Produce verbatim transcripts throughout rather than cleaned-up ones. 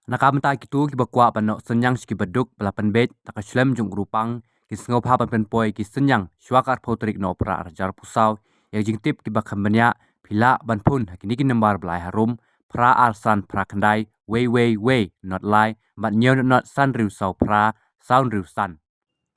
Na ka bynta kito kiba kwah ban noh synñiang sha kiba duk ba la pynbeit da ka shlem jong u rupang, kin sngewbha ban pynpoi ki synñiang shuwa ka arphew tarik Nohprah arhajar arphew saw ïa ki jingtip kiba kham bniah. Phi lah ban phone ha kine ki nambar ba la ai harum: phra ar san phra khyndai wei wei wei not lai bad hynñiew not not san hynriew saw phra saw hynriew san.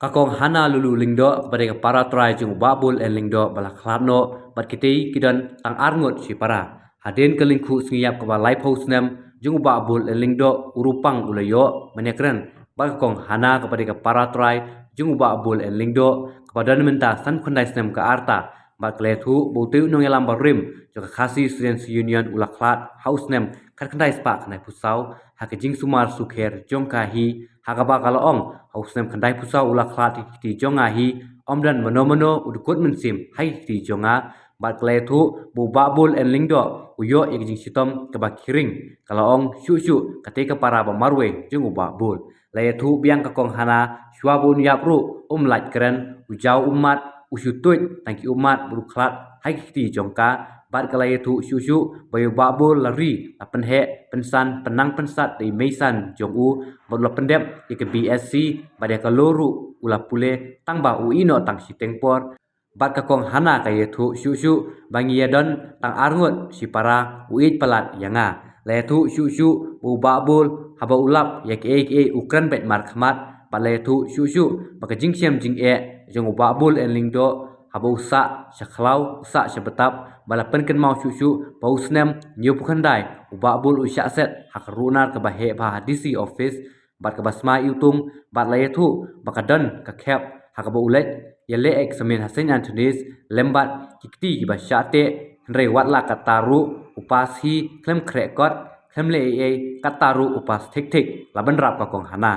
Ka Kong Hana Lulu Lyngdoh kaba dei ka para trai jong u Bah Bull N Lyngdoh ba la khlad noh bad kitei ki don tang ar ngut shipara. Hadien ka lyngkhuh sngi ïap kaba laiphew snem jong u Bah Bull N Lyngdoh, u rupang u la ïoh ban ïakren bad ka Kong Hana kaba dei ka para trai jong u Bah Bull N Lyngdoh kaba don mynta sanphew khyndai snem ka rta, bad ka la ïathuh ba utei u nongïalam barim jong ka Khasi Students Union u la khlad ha u snem khatkhyndai spah khyndaiphew saw ha ka jingsumar sukher jong ka hi, ha kaba ka la ong ha u snem khyndaiphew saw u la khlad ha ki kti jong nga hi, ym don mano mano u dkut mynsiem ha ki kti jong nga. Bad ka la ïathuh ba u Bah Bull N Lyngdoh u ïoh ïa ka jingshitom kaba khih ring. Ka la ong shuh shuh katei ka para ba marwei jong u Bah Bull. La ïathuh biang ka Kong Hana, shuwa ba un ïap ruh um lait kren, u jaw ummat, u shu tuid tang ki ummat bad u khlad ha ki kti jong ka. Bad ka la ïathuh shuh shuh ba ïa u Bah Bull la ri, la pynheh pynsan, pynnang pynsat da i meisan jong u, bad u la pyndep ïa ka B Sc bad ïa ka Law ruh u la pule, tang ba u ïeh noh tang shiteng por. Bad ka Kong Hana ka ïathuh shuh shuh ba ngi ïa don tang ar ngut shipara, u ïeit palat ïa nga. La ïathuh shuh shuh ba u Bah Bull haba u lap ïa kiei kiei u kren beit markhmat, bad la ïathuh shuh shuh ba ka jingshem jingeh jong u Bah Bull N Lyngdoh haba u sah sha khlaw, u sah sha btap, bad la pynkynmaw shuh shuh ba u snem hynñiewphew khyndai u Bah Bull u shah set ha ka runar kaba heh bha ha D C office bad kaba smai iwtung, bad la ïathuh ba ka don ka khep ha kaba u leit ïaleh eksamin ha Saint Anthony's lem bad ki kti kiba shah teh, hynrei wat la katta ruh u pass hi khlem khreh kot, khlem leh ei ei, katta ruh u pass thik thik. La bynrap ka Kong Hana.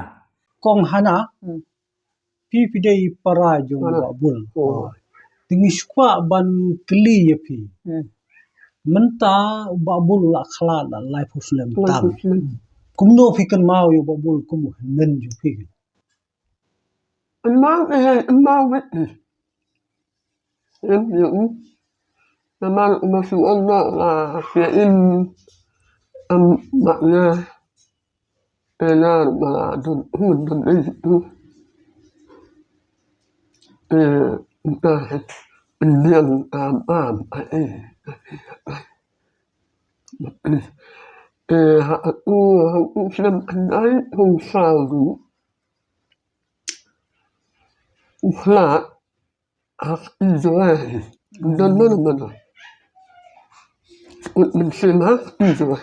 Kong Hana, Hmm. phi phi dei para jong u Bah Bull. Oh. Te ngi sngewkwah ban kylli ïa phi. Hmm. Mynta u Bah Bull u la khlad la laiphew snem tang. Kumno phi kynmaw ïa u Bah Bull kum u hynmen jong phi? Kynmaw ïa, kynmaw ïa. Em ïa u. Namar u ma shu ong ba la ïa im, em, ba la Te lar ba la don hun don ei tu. Te ta het pyndiang am am a ei. Te ha u ha u snem an ai hong sa ru. U hla Hak i jong ngi. Don mano mano. Ut mynsiem hak i jong ngi.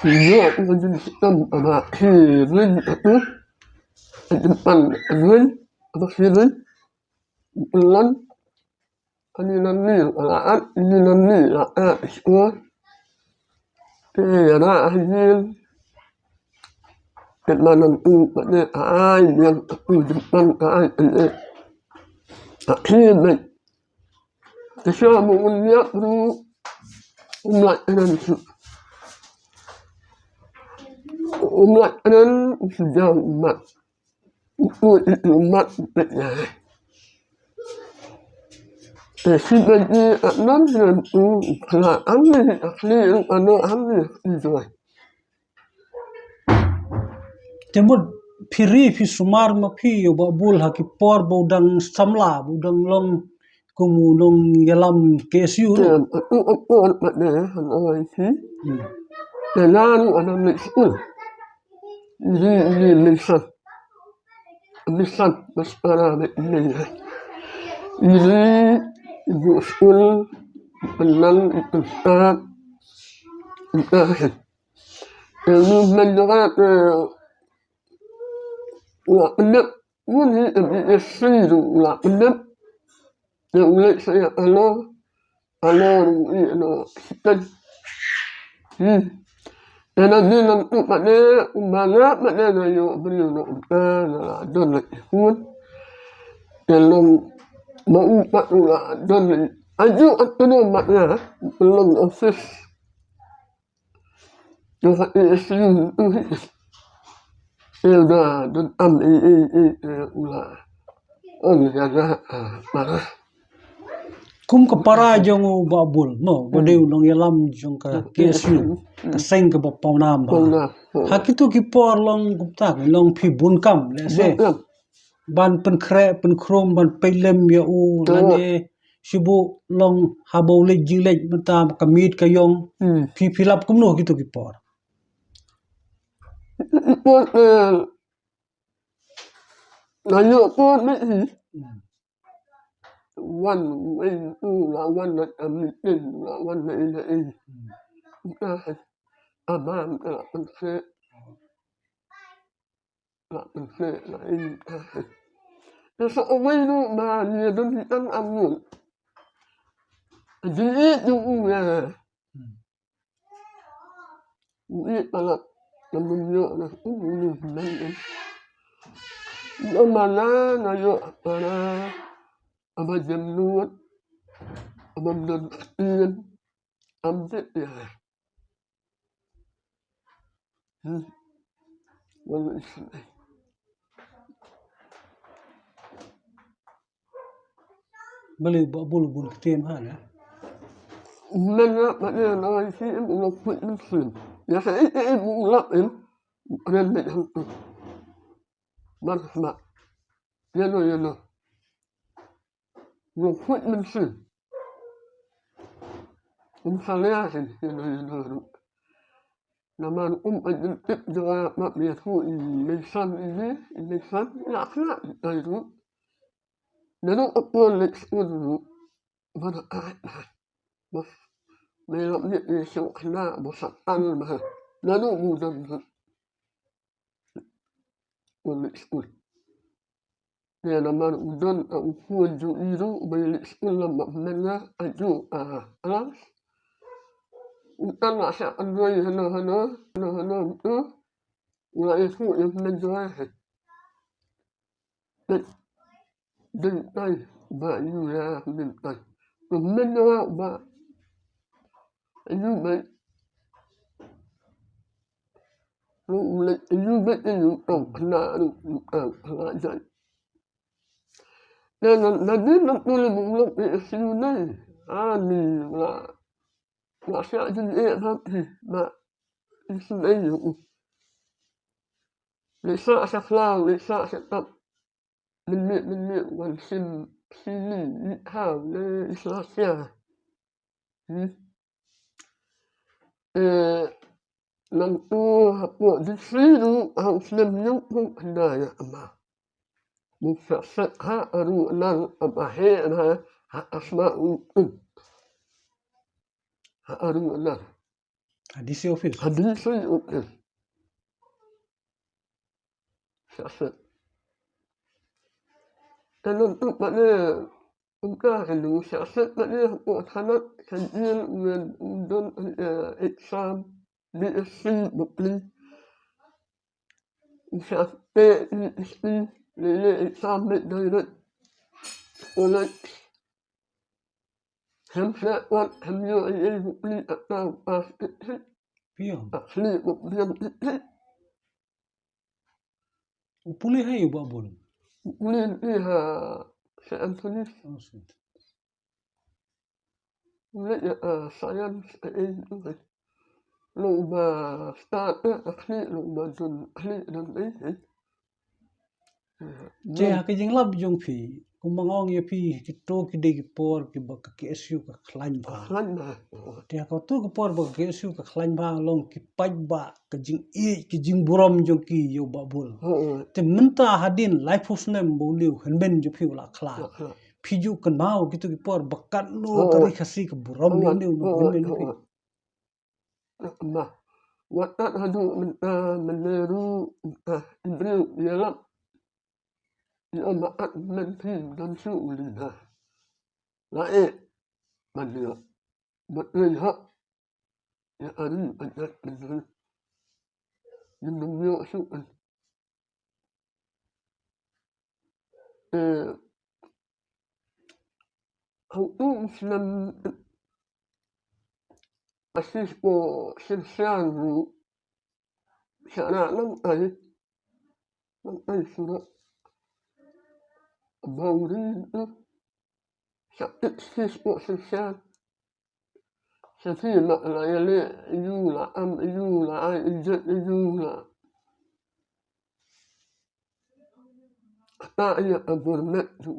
Ïa u jin sitam ama hi ring atu. Jin pan ring ama hi ring. Lan ani lan ni ala at ni lan ni la at. Te ïa ra a ïing. Te manan u pat ne ai ïa u jingpang ai ai. A hi ne. Te sha mo un ïa ru um lai anan su. Um lai anan su jam mat. U, u, u, mat, u, pet, ya. Te si ben i anan, si ben u, kala, amni, akli, ano, amni, i, joy. Te mut phi ri phi sumar ma phi ïa u Bah Bull ha ki por ba u dang samla, ba u dang long kum u nongïalam K S U. Te, u, u, u, u, mat, ne, ano, i, si. Hmm. Te, lan, ano, ne, si, u. Ri, ri, ri, san. Ri, san, mas para, ri, ri, ri. Ri, ri, skul, penan, itu, start. Itu, itu, mendorat, eh, la, penet, ini, ini, ini, la, penet. Te u leit sha ïa ka lor, ka lor u ïeh noh shitom. Hmm. Te na dei nangtu pat ne u mala pat ne na ïoh briew na u ta na la don leit khun. Te long ma u pat u la don leit. Aju atu no mat na u long office. Te sa i, i, i, i, i, da, da, am, i, i, i, i, u la. Ong ïa da, a, para. Kum ka para jong u Bah Bul, mo, ba dei u nongïalam jong ka K S U, ka seng kaba pawnam ba. Pawnam. Ha kito ki por long kumta, long phi bun kam, lehse. Bun kam. Ban pynkhreh, pynkhrum, ban pynlem ïa u, lane shu buh long haba u leit jingleit mynta ka miet ka ïong. Hmm. Phi, phi lap kumno kito ki por? Ki por, eh, nga ïoh por ne i. Hmm. Wan wei u la wan na ka meeting, la wan na i na i. Hmm. Ka ama ka la pynkhreh. La pynkhreh la i. Ka sa wei ruh ba ni don tang amul. Ji i ju u ya. Hmm. Ni palat, namun yo na uni men. Yo mana na yo para, aba jem nuot, aba mdon ien, am dit ya. Hmm. Wala isme. Bali ba bul bun ktien ha na. Men na ba ne na isi im u lok put men sin. Ya sa i i im u lok im. Ren me hang tu. Mar ma. Ya no ya no. U lok put men sin. Um sa le ya sin. Ya no ya no. Namar um a jin tip jong a map ïa thu i mei san i ni, i mei san i la khna i tai ru. Naru a pon lek skul ru. Bad a ai na. Bos. Mei lap ni i shu khna bos a an ma. Naru bu dan ru. Pon lek skul. Te namar u don a u khun jong i ruh uba ïaleh skul lam ba hynmen ïa a ju a klas. U tang a sha kynroi hano hano hano hano u la ïathuh ïa hynmen jong nga. Te dei tai ba ïa hynmen tai. Hynmen jong nga ba ïa ba Lu u leit ïa u beit ïa u tang khynnah ruh u tang khynnah jait. Te na, na dei na tu lei bym lok ïa shu nei. Ani la, la siah jingeh na phi, na i shu nei ïa u. Leit sah sha khlaw, leit sah sha tap. Mynmiet mynmiet wan shim sini i haw lei i sah siah. Hmm. Eh, nangtu hapoh District ruh ha u snem ñiewphew khyndai ïa kama. Bun sa set ha aru anan aba heh na ha asma u tun. Ha aru anan. Ha D C office. Ha D C office. Sa set. Te nangtu pat ne Kumta ka dei u siaset pat ne hapoh thanat ka jingïaid u don, eh, exam B S C Bapli. U siaset B S C lei lei exam beit direct college. Hem siat wat hem ïoh ei ei Bapli ata u pass titik. Phi ïoh? Asli Bapli titik. U pule ha ïa u Bah Bul? U pule ha Saint Anthony's. Oh, Saint Anthony's. U leit ïa, ah, science, eh, eh, eh. Lo uba start, eh, athlete, lo uba don athlete, don, eh, eh. Te ha ka jinglap jong phi, kumba nga ong ïa phi, kito ki dei ki por kiba ka K S U ka khlaiñ bha. Khlaiñ bha. Te ha kato ka por ba ka K S U ka khlaiñ bha long ki paidbah ka jingïeit, ka jingburom jong ki ïa u Bah Bul. Te mynta hadien laiphew snem ba une u hynmen jong phi u la khlad. Phi ju kynmaw kito ki por ba katno ka ri Khasi ka burom ïa une u hynmen jong phi. Kumba wat tat haduh mynta mynne ruh, mynta i briew ïalap. Ïa ma at men phi don shu u lina. La e man ïa. Mat lei ha. Ïa ari ban ïa mynne. Ïa mynne ïa shu. Eh, ha u snem, eh, a sis ko sirsiang ru, sa na nang ai, nang ai sura, ba u ri, eh, Sa tip sis u shisha. Sa ti ma la ya le yu la am yu la ai jet yu la. Ta ya a dur met tu.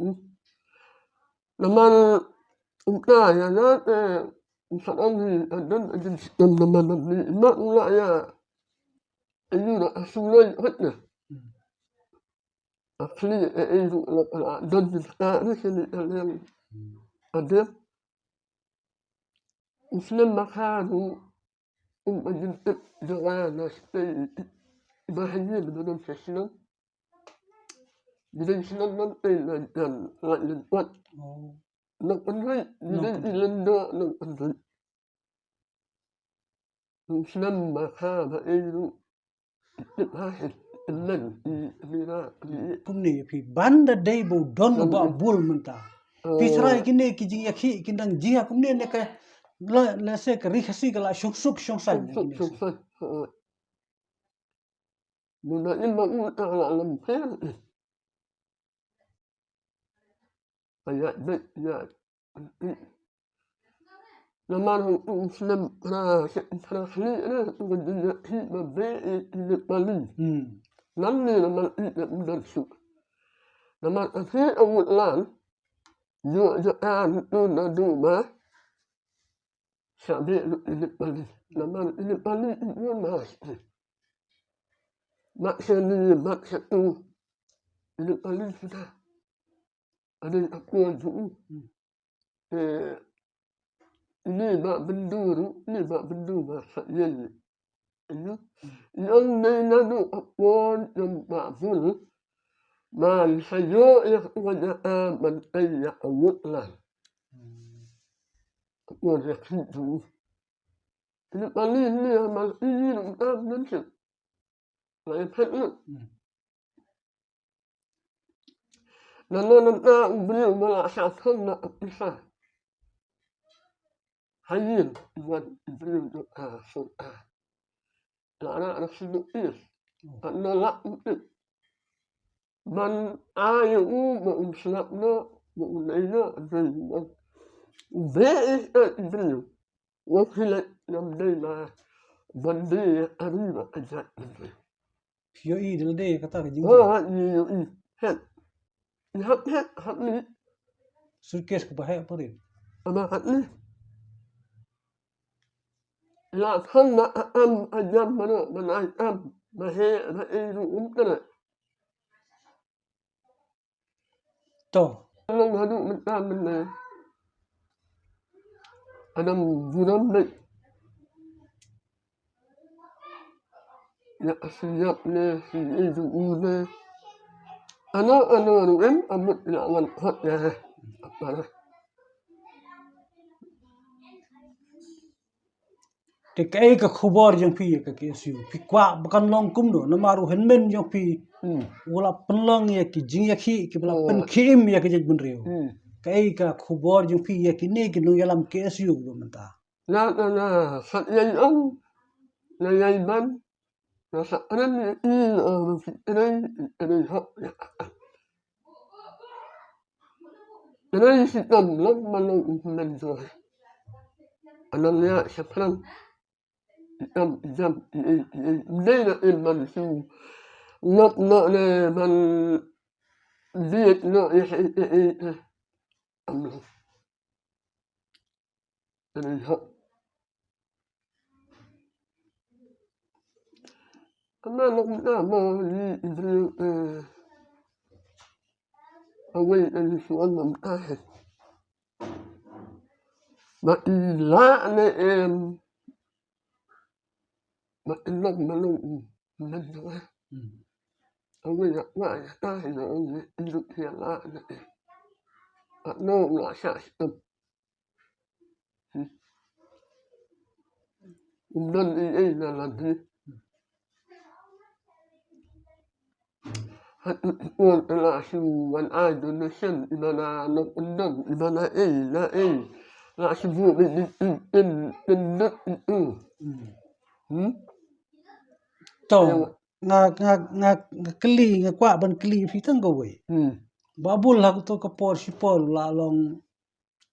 Naman um ta ya ya te um sa am ni a dan a jin sistem naman ni ma u la ya. Yu la a su la ya hot na. A fli e e yu la a dan jin ta ni se ni a le. A de. Muslim ma ka du um a jin tip jara na stay. Ba ha ni ba dan sa slam. Bidang slam nan te na jan la len wat. Oh. Nang pandai bidang ilenda nang pandai. Slam ma ka ba e yu. Tip ha hit len i mira i. Kumne phi ban da dei bo don ba bul mynta. Phi trai kine ki jingïakhih ki dang jia kumne ne ka la la se ka ri Khasi ka la shong suk shong sai. Shong suk shong sai. Muna in ma u ta la lam pher. Aya de ya. Namar u slem pra pra khli re u ga jin ya hi ma be i i le pali. Nan ne namar i le u dan su. Namar a se a wut lan. Yo yo an tu na du ma. Sa be lu i le pali. Namar i le pali i yo ma. Ma se ni ma se tu. I le pali sida. Adei a kuan tu. Ni ba bendu ru ni ba bendu ba sa yen. Yu yu nei na nu a kuan yu ba bul. Man sa yo ya kuan ya a man ai ya a wut lan. A kuan ya khin tu. Ni ba ni ni a man i ni ru ta nan se. La ya phet lu. Na na na na u briew ma la sa thon na a pisa. Hayin wan u briew do a so a. La na na su do is. A na la u tip. Man a ya u ma u slap na ma u nei na a dei man. U be is a u briew. Wa phi leh ngam dei ma ban dei a ri ba a jait ban dei. Phi ïohi da lade kata ka jingïohi. Ha ha ïohi. Heh. I hap heh hap ni. Suitcase kaba heh parin. Ama hap ni. La thon ma a am a jam ma no ma nai am ma heh ma ei ru um tene. To. Long haduh mynta mynne. Adam buram leh. Ya siap ne si idu ne. Ano ano ruem amut ila wan hot ya. Apa. Te kaei ka khubor jong phi ïa ka K S U? Phi kwah ba kan long kumno namar u hynmen jong phi u la pynlong ïa ki jingïakhih kiba la pynkhih im ïa ka jaitbynriew. Kaei ka khubor jong phi ïa kine ki nongïalam K S U ba mynta? Na na na sat ïa ong na ïa ban. Na sa kren i i na phi kren i kren hok ya. Kren si tam long ma long i kren so. Ana lia sa kren. I tam i jam i i i i. Dei na i man su. Nok nok ne man. Diet nok i i i i. Am long. Ani ha. Ama lok na mo ni Israel eh. Away ani suan nam tahe. Ma ila ne em. Ma ilok ma long u. Nan na. Away ya wa ya tahe na away ilok ya la ne em. At no la sa stem. Ym don ei ei na la dei. Hat u u la shu wan ai donation i ba na nok ym don i ba na ei na ei. La shu bu ni ni in in in dot i u. Hmm? To nga nga nga nga kylli nga kwah ban kylli phi tang kawei. Hmm. Ba bul ha kato ka por shi por la long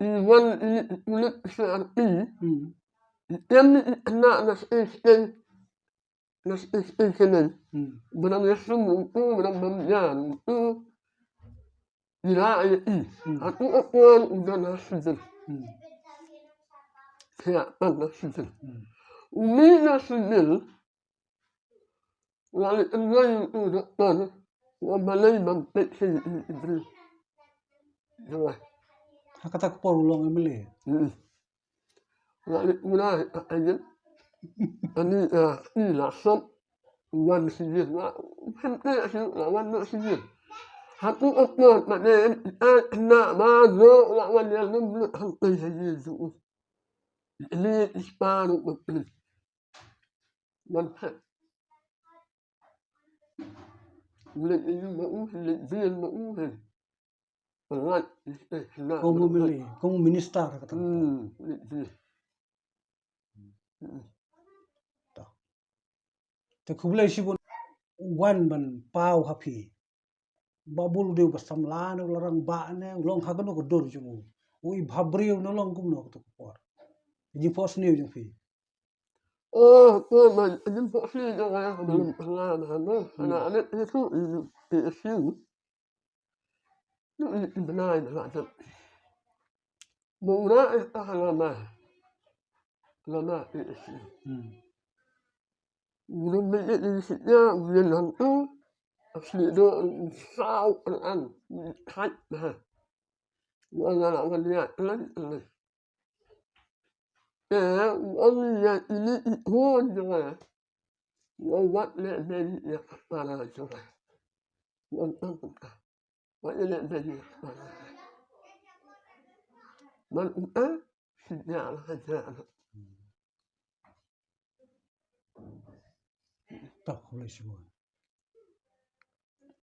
I wan i pulit C R P. Hmm. I tem i khynnah na station. Na station. Hmm. Ba dang ïasum utu, ba dang bam ïa utu. I la ïa i. Hmm. Hato ka por u don ha sijil. Hmm. Ïa, don ha sijil. Hmm. U mih na sijil. Nga leit pynlong ïa u doktor, u ong balei ngam peit sha i, i briew. Ïa. Ha kata ka por u long M L A. Hmm. Nga leit pynlong ïa i, ani, ah, i la sop, u wan sha ïing, nga, u pynpeit sha u, la wan noh sha ïing. Hato ka por, ma ne, eh, na, ma, zo, la wan ïa lum, lum, hangtei sha ïing, zo. Ni, i spah, u pynpeit. Ngan phet. Leit ïa u ma u, leit bill ma u, he. Pynlait, eh, na, Kum u pynlait. M L A, kum u minister kata. Hmm, leit bill. Hmm. To. Te khublei shibun wan ban paw ha phi. Ba bun u dei u ba samla ne, u la rangbah ne, u long ha kano ka dur jong u. U i bhabriew ne, u long kumno kato ka por. Jingphohsniew jong phi. Oh, to, ma, jingphohsniew jong nga, hmm, ka long, ha, na, na, hmm, na, na, itu, i, i, i, i, i, bnai na, na, mo na, eh, ah, na, na, na, na, i, i, i. Hmm. Ngi mih ïa i shisha, u ïeng hangtu, u sli dor, u saw, an, an, u thait bha. U ong nga la wan ïaid lei lei. Te u ong ïa ine i khun jong nga. U ong wat leh beiñ ïa ka para jong nga. U ong tang kumta. Wat leh beiñ ïa ka para. Ban u, eh, shisha la ka jia. To, khublei shibun.